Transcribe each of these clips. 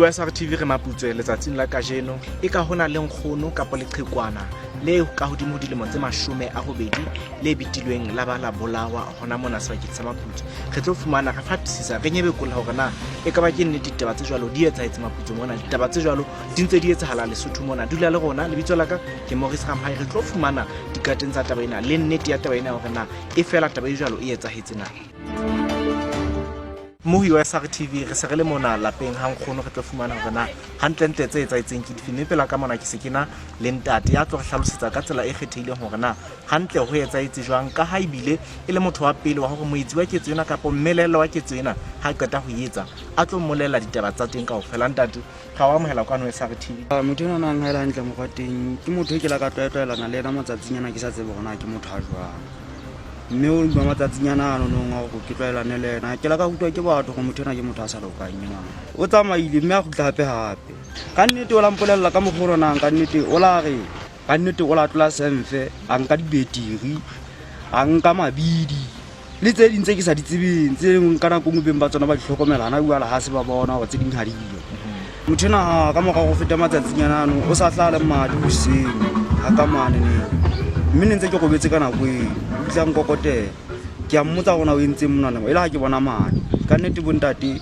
Mohi wa SRTV re Maputswe letsatsing la kajeno e ka hona le nkgono kapa leqhekwana le ka hodimo dilemo tse 80 le betilweng la ba la bolawa hona mona sebakeng sa Maputswe. Re tlo fumana re fatisisa re nyebekolla hore na e ka ba ke nnete ditaba tse jwalo di etsahetse Maputswe mona, ditaba tse jwalo di ntse di etsahala Lesotho mona. Dula le rona, lebitso la ka ke Maurice Ramhai. Re tlo fumana dikateng tsa taba ena le nnete ya taba ena hore na e fela taba e jwalo e etsahetse na. Mohi wa SRTV re se re le mona lapeng ha nkgono, re tlo fumana hore na hantlentle tse etsahetseng ke dife, mme pela ka mona ke se ke na le ntate ya tlo re hlalosetsa ka tsela e kgethehileng hore na hantle ho etsahetse jwang, ka ha ebile e le motho wa pele wa hore moetsi wa ketso ena kapa mmelelo wa ketso ena ha qeta ho etsa a tlo mmolella ditaba tsa teng kaofela. Ntate, ra o amohela kwano SRTV. Motho enwa nang ha ele hantle mokgwa teng ke motho e ke la ka tlwaetlwaelana le ena matsatsing ana, ke sa tsebe hore na ke motho a jwang, mme o ba matsatsinyana ano nong a gore ke tlwaelane le ena, ke la ka rutwa ke batho gore motho ena ke motho a sa lokang. Enwa o tsamaile mme a kgutla gape gape. Ka nnete o la mpolelela ka mokgwa o ronang, ka nnete o la re ka nnete o la tlola semfe, a nka dibetiri, a nka mabidi le tse ding tse ke sa di tsebeng, tse dingwe ka nako nngwe beng ba tsona ba di tlhokomela gana buala ga se ba bona gore tse dingwe ga diyo. Motho ena ka morago go feta matsatsinyana ano o sa tla le madi boseng ga ka mane ne, mme ne ntse ke robetse ka nako eo, o fitlha nkokotela. Ke a mmotsa gona o entseng monwana e le ga ke bona madi. Ka nnete bontate,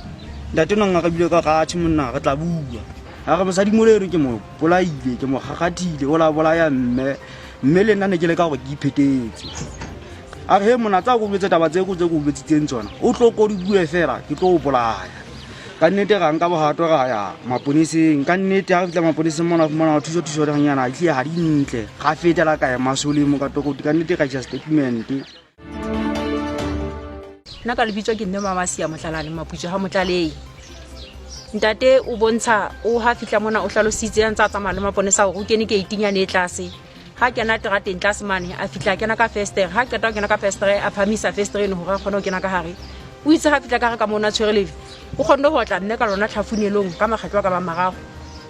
ntate no ngarabile ka ratšhe monna, re tla bua. A re mosadimolo eno ke mo bolaile, ke mo kgakgathile, o la bolaya mme, mme le nna ne ke le ka gore ke iphetetse. A re he monna, tsa ko boletse taba tse ko tse ko boletsitseng tsona, o tlo ko di bue fela ke tlo o bolaya. Ka nnete ra nka bogato ra ya maponeseng. Ka nnete ga re fitlha maponeseng mona, fumana thuso thuso ganyana etlile ga di ntle, ga fetela ka ema solemo ka tokoti. Ka nnete ka isa statement. Nna ka lebitso ke mme Mamasia Motlalane Maputswe ha Motlalei. Ntate o bontsha o ha fihla mona o hlalositse a ntse a tsamaya le maponesa hore o kene keiting yane e tlase. Ha kena terateng tlase mane, a fihla a kena ka festere. Ha qeta ho kena ka festere, a phamisa festere eno hore a kgone ho kena ka hare. O itse ha fihla ka hare ka mono a tshwere lefe, o kgonne ho otla mme ka lona tlhafunelong ka makgetlo a ka bang mararo.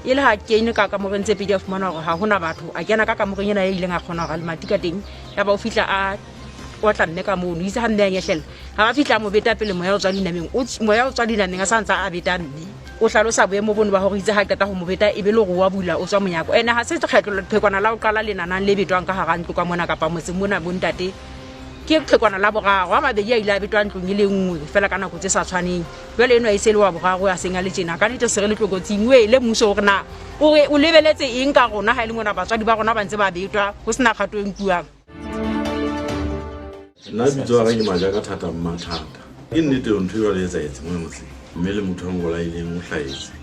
E le ha kene ka kamoreng tse pedi a fumana hore ha hona batho, a kena ka kamoreng ena e ileng a kgona hore a lemati ka teng. Ya ba o fihla a otla mme ka mono. Itse ha mme a nyehlela, ha ba fihla a mo beta pele moya o tswa dinameng, moya o tswa dinameng a sa ntsa a beta mme. O hlalosa boemo bono ba hore itse ha qeta ho mo beta e be le hore wa bula o tswa monyako. Ene ha se kgetlo phekwana la ho qala le nanang le betwang ka hara ntlo ka mona kapa motseng mona bontate. Ke qhekwana la boraro, a mabedi a ile a betwa ntlong e le nngwe fela ka nako tse sa tshwaneng. Jwale enwa e se le wa boraro a seng a le tjena. Ka nnete se re le tlokotsing we le mmuso hore na o re o lebeletse eng ka rona ha e le mona batswadi ba rona ba ntse ba betwa ho sena kgato e nkuwang. Nna bitso la ka ke Majaka Thata Mmathata. Ke nnete ntho e jwalo e etsahetse mona motseng, mme le motho a mo bolaileng o hlahetse,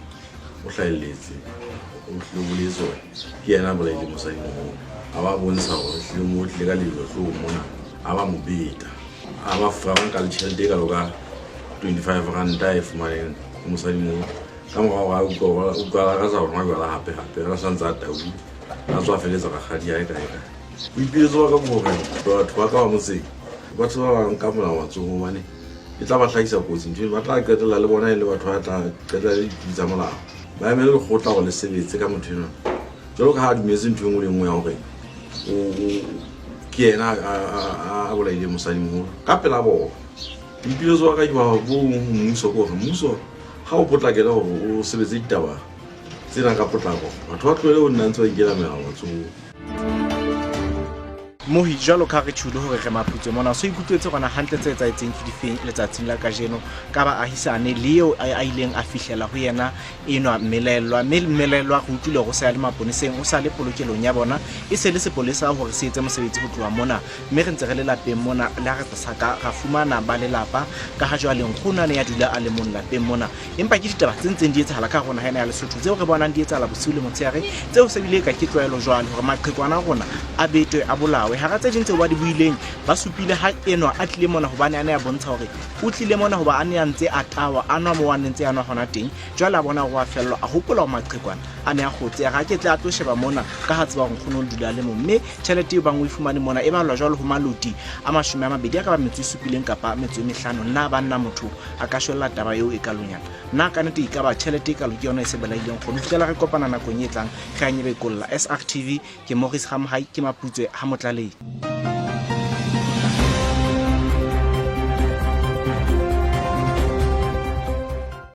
o hlahelletse, o hlile o boletse hore ke yena a bolaileng mosadimoholo. A ba bontsha hore hlile mo tlile ka lebelo hloohong mona, a ba mo beta, a ba nka le tjhelete e kalo ka 25 ranta e fumaneng ho mosadimoholo. Ka mora hore a utlwa utlwa a lakatsa ho nwa jwala hape hape, a sa ntse a tauwe, a tswa feletsa rakgadi hae kae kae. Boipiletso ba ka ke hore batho ba ka ba motseng ba tseba ba nka molao matsohong, hobane e tla ba hlahisa kotsi ntho eno. Ba tla qetella le bona e le batho ba tla qetella le ditsebi tsa molao. Ba emele lekgotla hore le sebetse ka motho enwa, jwalo ka ha a dumetse ntho e nngwe le nngwe ya hore ke yena a bolaileng mosadimoholo ka pela bona. Boipiletso ba ka ke ba bo mmuso ke hore mmuso ha o potlakele hore o sebetse ditaba tsena ka potlako, batho ba tlohele ho nna ntse ba ikela melao matsohong. Mohi, jwalo ka ha re tjhule hore re Maputswe mona, o so ikutlwetse hore na hantle tse etsahetseng ke difeng letsatsing la kajeno ka baahisane le eo a ileng a fihlela ho yena enwa mmelaellwa. Mme mmelaellwa re utlwile hore o se a le maponeseng, o sa le polokelong ya bona, e se le sepolesa hore se etse mosebetsi ho tloha mona. Mme re ntse re le lapeng mona, le ha re sa ka ra fumana ba lelapa, ka ha jwale nkgono a ne ya dula a le mong lapeng mona. Empa ke ditaba tse ntseng di etsahala ka rona ha ena ya Lesotho, tseo re bonang di etsahala bosiu le motshehare, tseo se bile ka ke tlwaelo jwale hore maqhekwana a rona a betwe, a bolawe. Hara tse ding tseo ba di buileng, ba supile ha enwa a tlile mona hobane a ne a bontsha hore o tlile mona hoba a ne a ntse a tawa, a nwa moo a ne ntse a nwa hona teng. Jwale a bona hore wa fellwa, a hopola hore maqhekwana a ne a kgotse, a re a ke tle a tlo sheba mona ka ha tseba hore nkgono o dula a le mong. Mme tjhelete eo bang o e fumane mona e balwa jwalo ho maloti a 20 a ka ba metso e supileng kapa metso e mehlano. Nna banna motho a ka shwella taba eo e kalonyana? Na ka nnete e ka ba tjhelete e kalo ke yona e se bolaileng kgono? Fihlela re kopana nakong e tlang, re a nyebekolla. SRTV, ke Maurice Ramhai, ke Maputswe ha Motlalei.